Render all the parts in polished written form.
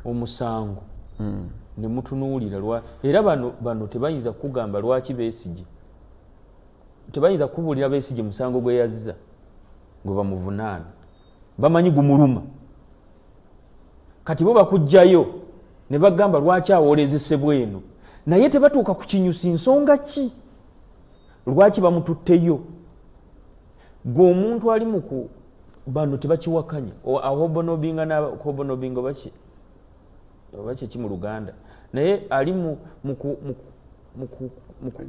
Omusango ne mutunuulira lwa era bano tebayinza kugamba lwaki Besigye, tebayinza kubuulira Besigye musango gwe yazza gwe bamuvunaana, bamanyi gumuluma. Kati bo bakugjayo ne bagamba lwaki awolezesebwa eno, naye tebatuuka ku kinyusi nsonga ki lwaki bamututteyo. Gwe omuntu ali muku bano tebakiwakanya, ahobonobinga n'ahobonobinga oba kyeki mu Luganda, naye ali mu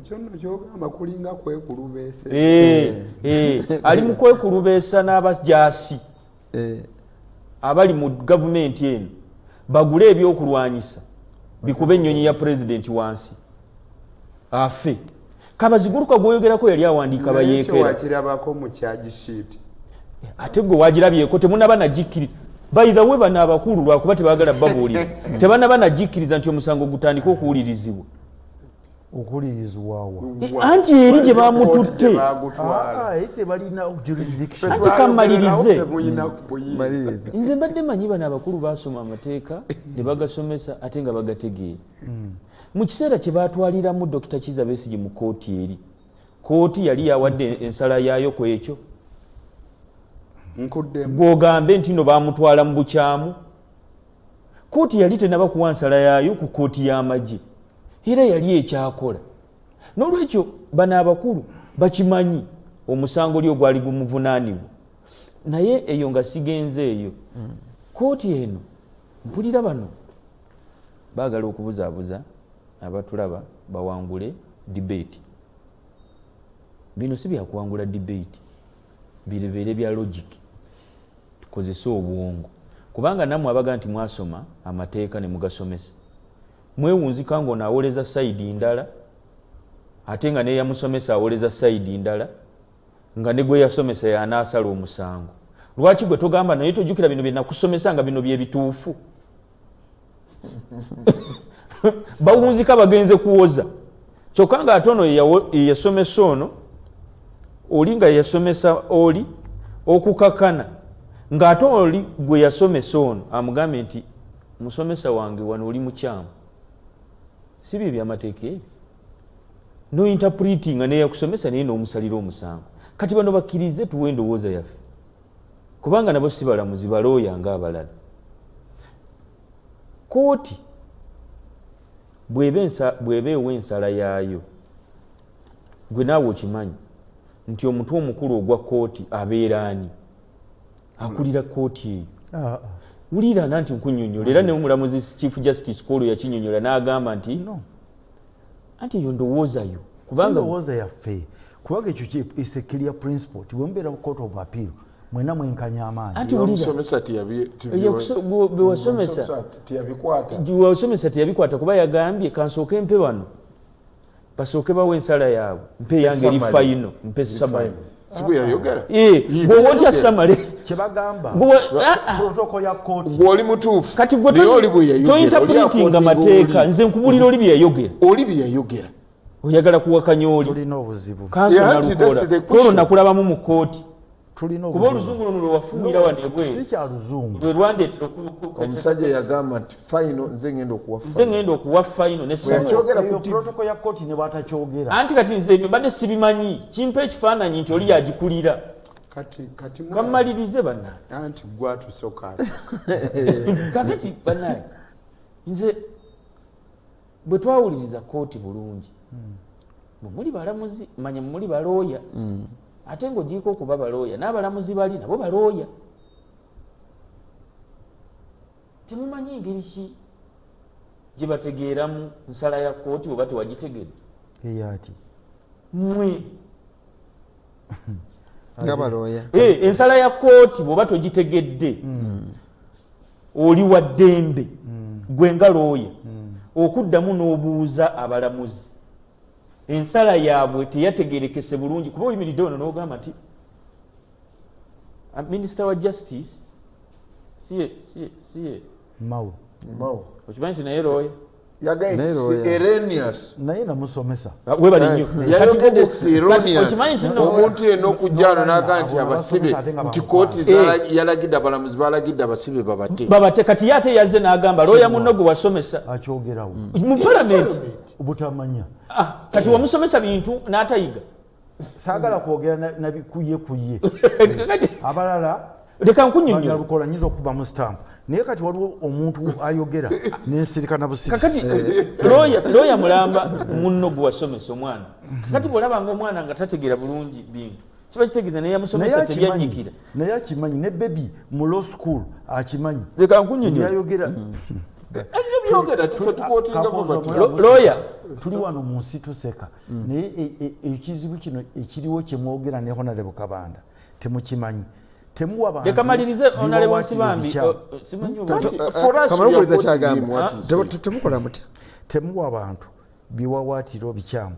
Kyonno kyogamba kulinga kwekulubeesa. Ali mu kwekulubeesa n'abajaasi abali mu gavumenti eno bagule ebyokulwanyisa bikube ennyonyi ya pulezidenti wansi afe. Kabaziguruka gwoyogerako yali awandiika bayeekera. Wakirabako mu charge sheet. Ate gwe wagirabyeko temunaba nagikkiriza. By the way, bano abakulu lwakuba tebaagala babuulira, tebanaba nagikkiriza nti omusango gutandike okuwulirizibwa. Okuwulirizibwawa? Anti eri gye bamututte. Tebalina jurisdiction. Anti kammalirize. Nze mbadde manyi bano abakulu basoma amateeka ne bagasomesa ate nga bagategeera. Mu kiseera kye baatwaliramu Dr. Kizza Besigye mu kkooti eri, kkooti yali yawadde ensala yaayo ku ekyo. Gw'ogambe nti no baamutwala mu bukyamu, kkooti yali tennaba kuwa nsala yaayo ku kkooti y'amagye, era yali ekyakola. N'olwekyo bano abakulu bakimanyi omusango oli ogwali gumuvunaanibwa, naye eyo nga sigenze eyo. Kkooti eno mpulira bano baagala okubuzaabuza abatulaba bawangule debate. Bino si byakuwangula debate, bibeere bya logic, tukozese obwongo. Kubanga nammwe abaga nti mwasoma amateeka ne mugasomesa, mwewunzika ng'ono awoleza side ndala, ate nga neyamusomesa awoleza side ndala, nga ne gwe yasomesa y'anaasala omusango. Lwaki gwe togamba naye tojjukira bino bye nakusomesa nga bino bye bituufu? Bawunzika bagenze kuwoza, kyokka ng'ate ono yeyasomesa ono, oli nga yasomesa oli, okukakana ng'ate oli gwe yasomesa ono amugambye nti musomesa wange wano oli mukyamu, si bye byamateeka ebyo? No interpreting nga neyakusomesa naye n'omusalira omusango. Kati bano bakkirize tuwe endowooza yaffe, kubanga nabo si balamuzi, balooya ng'abalala. Kooti bw'eba ewa ensala yaayo, gwe naawe okimanyi nti omutwe omukulu ogwa kooti abeera ani? Akulira kooti eyo. Wulira nti nkunnyonnyola, era ne omulamuzi Chief Justice Kolo yakinnyonnyola n'agamba nti anti eyo ndowooza yo. Kubanga ndowooza yaffe, kubanga ekyo is a clear principle ti bwe mubeera mu court of appeal mwena mwenkanya amaanyi. Anti wulira. Omusomesa bewasomesa teyabikwata. Wasomesa teyabikwata, kuba yagambye kansooke mpe bano basooke bawe ensala yaabwe, mpe yange eri final, mpe summary. Si bwe yayogera? Gwe otya summary? Kyebagamba protocol ya kooti. Gwe oli mutuufu. Kati gwe Naye oli bwe yayogera, tointerpretinga oli mateeka. oli. Nze nkubulira oli bye yayogera. Oli bye yayogera. Oyagala kuwakanya oli. Tulina obuzibu. Kanso Yeah, anti nalukola. that's the Kwolwo question. nakulabamu mu kooti. Tulina Kuba obuzibu. oluzungu luno lwe wafuuyira wano ebweru. Si kya luzungu. Lwe lwandeetera Omusajja yagamba nti final nze ngenda okuwa Nze final. ngenda okuwa final ne Bwe summary. yakyogera ku Eyo TV. protocol ya kooti ne bw'atakyogera. Anti kati nze ebyo mbadde sibimanyi. Kimpa ekifaananyi nti oli yagikulira. Kati Kammalirize bannange. Anti gwe atusooka. Kakati bannange, nze bwe twawuliriza kooti bulungi, bwe muli balamuzi, manya muli balooya, ate ng'ogiiko okuba balooya, n'abalamuzi bali nabo balooya. Temumanyi ngeri ki gye bategeeramu nsala ya kooti oba tewagitegedde? Eyati. Mmwe. Nga balooya. Ensala ya kooti bw'oba togitegedde, oli wa ddembe gwe nga looya okuddamu n'obuuza abalamuzi. Ensala yaabwe teyategerekese bulungi, kuba oyimiridde wano n'ogamba nti Minister wa Justice siye Mao. Mao. Okimanyi nti naye looya? Yagambye erroneous. Naye namusomesa. Webale nnyo. Yayogedde erroneous. Omuntu yenna okujja n'agamba nti abasibe nti kooti yalagidde abalamuzi balagidde abasibe babate. Babate. Kati ye ate yazze n'agamba looya munno gwe wasomesa. Akyogerawo. Mu palamenti. Obutamanya. Kati wamusomesa bintu n'atayiga. Saagala kwogera na bikuye kuye. Abalala leka nkunnyonnyola. Lukola nyinza okuba mu stamp. Naye kati waliwo omuntu ayogera n'ensirika na busirisi. Kakati looya mulamba munno gwe wasomesa omwana. Kakati bw'olaba ng'omwana nga tategeera bulungi bintu kiba kitegeeza naye yamusomesa tebyannyikira. Naye akimanyi ne baby mu law school akimanyi. Leka nkunnyonnyola. Yayogera. Byogera tufe tukootinga bo. Looya tuli wano mu nsi tuseka. Naye ekizibu kino ekiriwo kye mwogera ne Honorable Kabanda temukimanyi. Leka malirize Honorable Nsibambi. Kamala kyagamba temukola mutya. Temuwa abantu biwawaatiro bikyamu.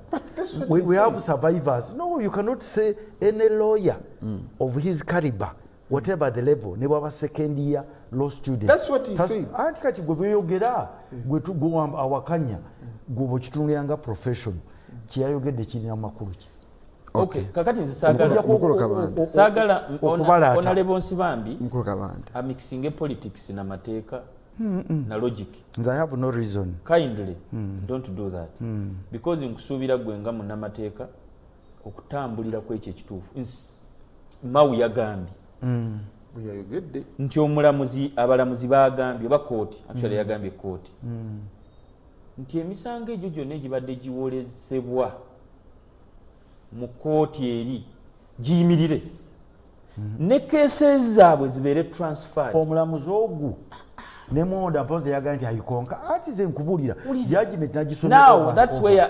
We have survivors. No, you cannot say any lawyer of his caliber, whatever the level, ne bwaba second year law student. That's what he said. Anti kati gwe bweyogera gwe awakanya gwe bw'okitunulira nga profession kyeyayogedde kirina makulu ki? Okay, kakati nze saagala saagala Honorable Nsibambi amixinge politics na mateeka na logic. I have no reason. Kindly don't do that. Because nkusuubira gwe nga munnamateeka okutambulira ku ekyo ekituufu. Mawu yagambye nti omulamuzi abalamuzi bagambye oba kooti actually yagambye kooti nti emisango egyo gyonna egibadde giwolezebwa mu kooti eri giyimirire ne cases zaabwe zibeere transferred. Omulamuzi ogwo ne mwonda mpozi yagambye nti ayikonka ati ze nkubuulira judgment nagisomye. Now that's where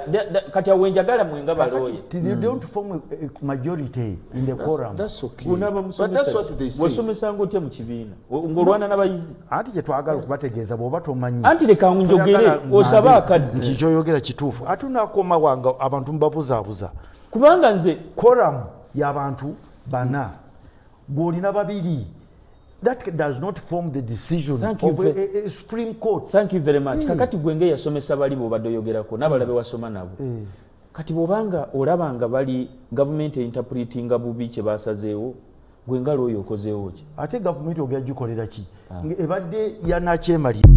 kati awo njagala mwenga balooya. They don't form a majority in the quorum. That's okay. But that's what they say. Wasomesa ng'otya mu kibiina ng'olwana n'abayizi. Anti kye twagala okubategeeza bw'oba tomanyi. Anti leka njogere osaba akadde. Nti ky'oyogera kituufu. Ate onaakoma wanga abantu mubabuzaabuza. Kubanga nze quorum y'abantu bana gw'olina babiri. That does not form the decision of a Supreme Court. Thank you very much. Kakati gwenge yasomesa bali bw'obadde oyogerako n'abalala be wasoma nabo. Kati bw'obanga olabanga bali gavumenti interpretinga bubi kye basazeewo gwe nga looya okozeewo ki? Ate gavumenti ogera gikolera ki? Ebadde yanakyemalira.